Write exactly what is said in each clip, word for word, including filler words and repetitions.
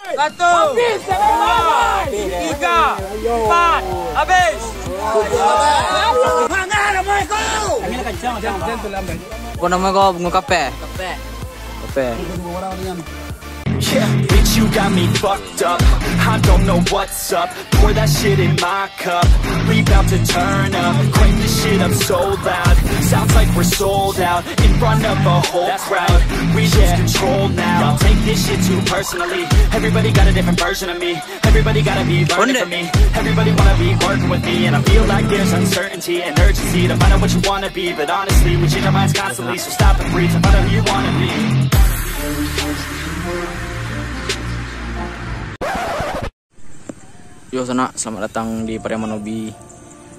Satu, dua, tiga, empat, habis. Apo namo ko? Bungo kape? Kape. Kape. Yeah, bitch, you got me fucked up. I don't know what's up. Pour that shit in my cup. We bout to turn up. Crank this shit up so loud. Sounds like we're sold out. In front of a whole crowd. We lose control now. Y'all take this shit too personally. Everybody got a different version of me. Everybody gotta be learning from me. Everybody wanna be working with me. And I feel like there's uncertainty and urgency to find out what you wanna be. But honestly, we change our minds constantly. So stop and breathe to find out who you wanna be. Yo, sanak, selamat datang di Pariaman Hobi.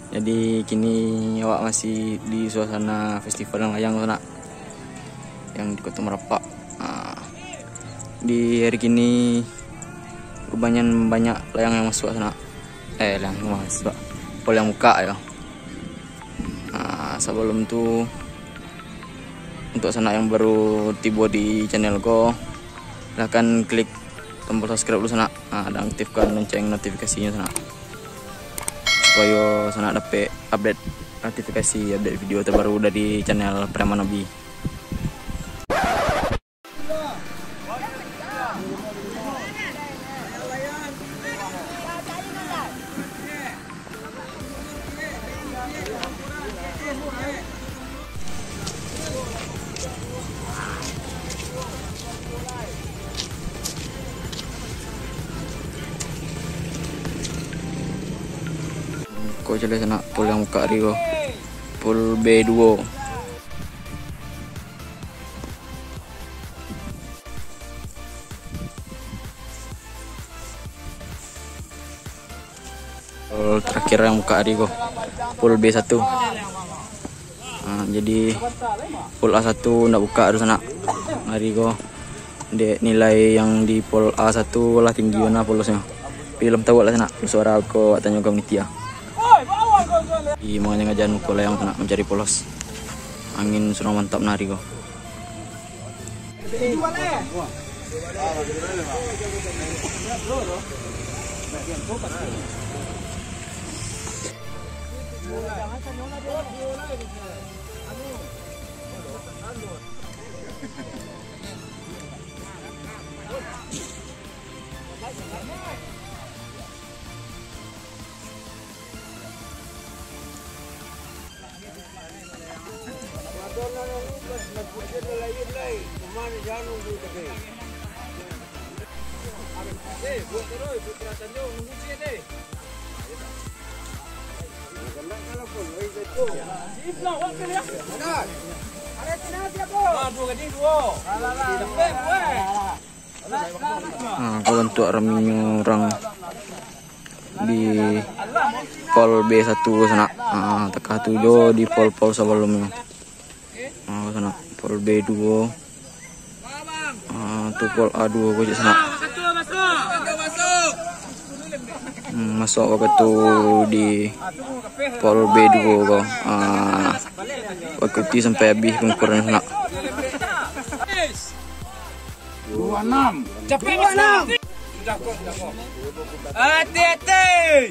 Jadi, kini awak masih di suasana festival layang-layang, sanak, yang di Kota Marapak. Ah, di hari kini, lumayan banyak layang yang masuk, sanak. Eh, layang yang masuk. Pol yang buka, yo. Ah, sabalum tu, untuk sanak yang baru tibo di channel ko, silahkan klik tombol subscribe dulu, sanak. Ah, dan aktifkan lonceng notifikasinyo, sanak, supayo sanak dapek update notifikasi, update video terbaru dari channel Pariaman Hobi. Ko jelas nak pol yang buka hari ko. Pol B duo. Pol terakhir yang buka hari ko, pol B satu. Ah, jadi pol A satu ndak buka tu sanak hari ko. Dek nilai yang di pol A satu lah tinggi bana polosnyo. Tapi alun tahu lah sanak, suara ko awak tanyo ka panitia. Di mangajak-ngajak muko layang sanak mancari polos. Angin sudah mantap nah hari ko. Ah, kawan tu raminyo urang di pol B satu sanak. Ah, takah tu jo di pol-pol sabalumnyo. Ah, sanak, pol B duo. Ah, tu pol A duo ko cek sanak. Hmm, masuk wakatu di pol B duo ko. Ah, wakatu sampai habis pengukuranan sanak. Dua enam. Capek, Mas. Dua enam. Hati-hati.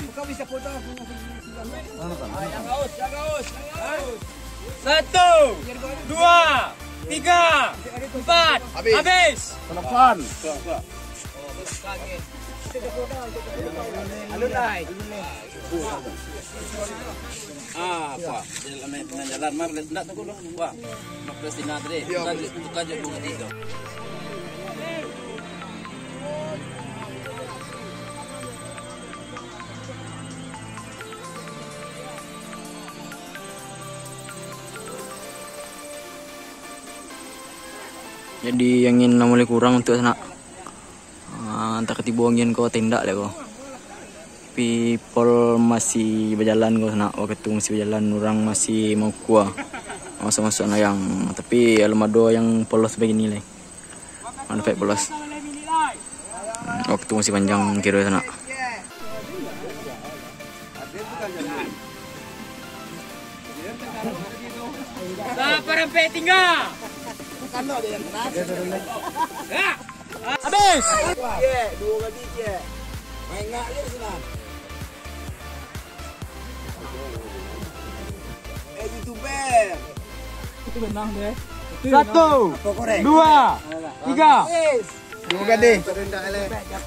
Satu, dua, tiga, empat. Habis. Habis. Delapan. Alun lai. Ah, apa? Jalan, main, main jalan, mar, ndak tahu dulu. Wah, Palestina tadi. Iya, tukar je, tukar je bunga tiga. Jadi, angin lah mulai kurang untuk sanak. Ah, antah ka tibo angin ko atau indak lai ko. Tapi pol masih bajalan ko sanak, wakatu masih bajalan, urang masih maukua, masuk-masuk layang. Tapi alun ado yang polos bagini lai. Alun dapek polos. Hmm, wakatu masih panjang kiro sanak. Sapa rampek tingga? Ya. Yes. Cek, duo kali, cek. Main ngak je senang. Eh, YouTuber. Itu menang deh. Itu Satu, menang. Apa korek? Dua, tiga. Yes. Duo gadih.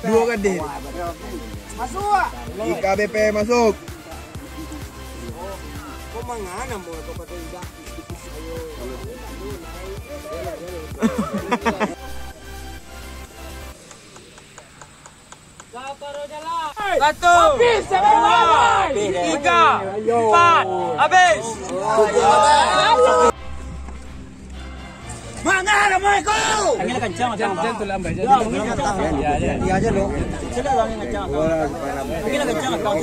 Duo gadih. Masuk. I K B P masuk. Kau mangana mau kau pakai idak? Satu, dua, tiga, empat, habis. Mangana mau kau? Angin kencang, kencang. Jangan, jangan tu lambai, jangan. Ya, ya. Iya aja lo. Sila angin kencang. Angin kencang, kencang.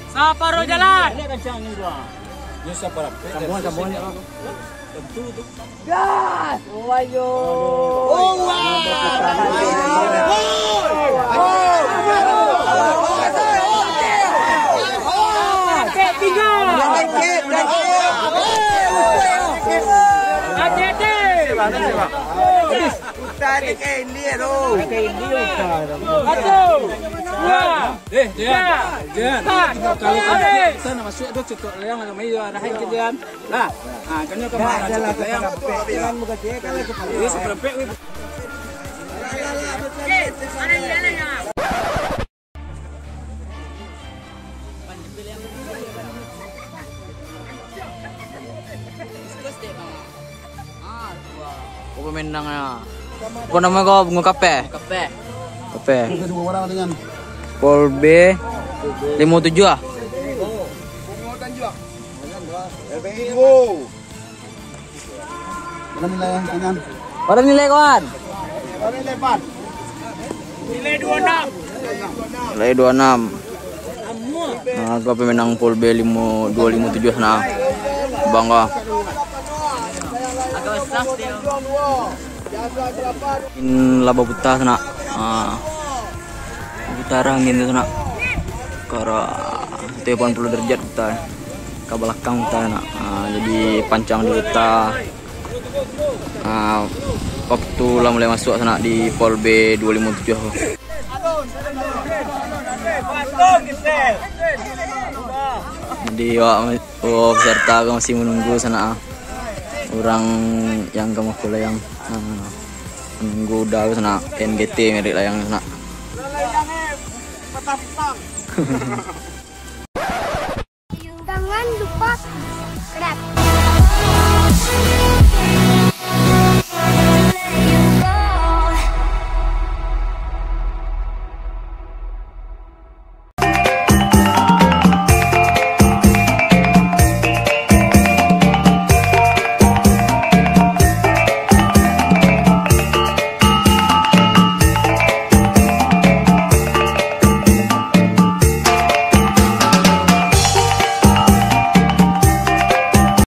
Saparo jalan. Sambungan, sambungan. Gas! Oh, ayo. Oh, wah. Tinggal. Hati-hati. Satu, dua, tiga, empat. Kalau habis. Sana masuk tu, cetok layang, layang mai, arahan ke dia. Lah, ah, kan nyo ka mana, cetok layang. Iya, seperempet, weh. Apa main nang ya? Apa nama kau? Bungo kape? Kape. Kape. Pol B limo tujuh ah. Wow. Berapa nilai, kawan? Berapa nilai, kawan? Berapa nilai, Pan? Nilai dua enam. Nilai dua enam. Nah, kape menang Pol B limo, dua limo tujuh nah. Bangga. Angin lah baputa sanak. Ah. Baputa arah angin tu sanak. Ka arah saratus delapan puluh derajat puta. Ka balakang puta sanak. Ah, jadi pancang di puta. Ah, waktu lah mulai masuak sanak di Pol B dua limo tujuh tu. Jadi, awak Oh, peserta ko masih manunggu sanak ah. Urang yang ka mukul layang. Ah, manunggu uda ko sanak, N G T merek layang sanak. Jangan lupa subscribe.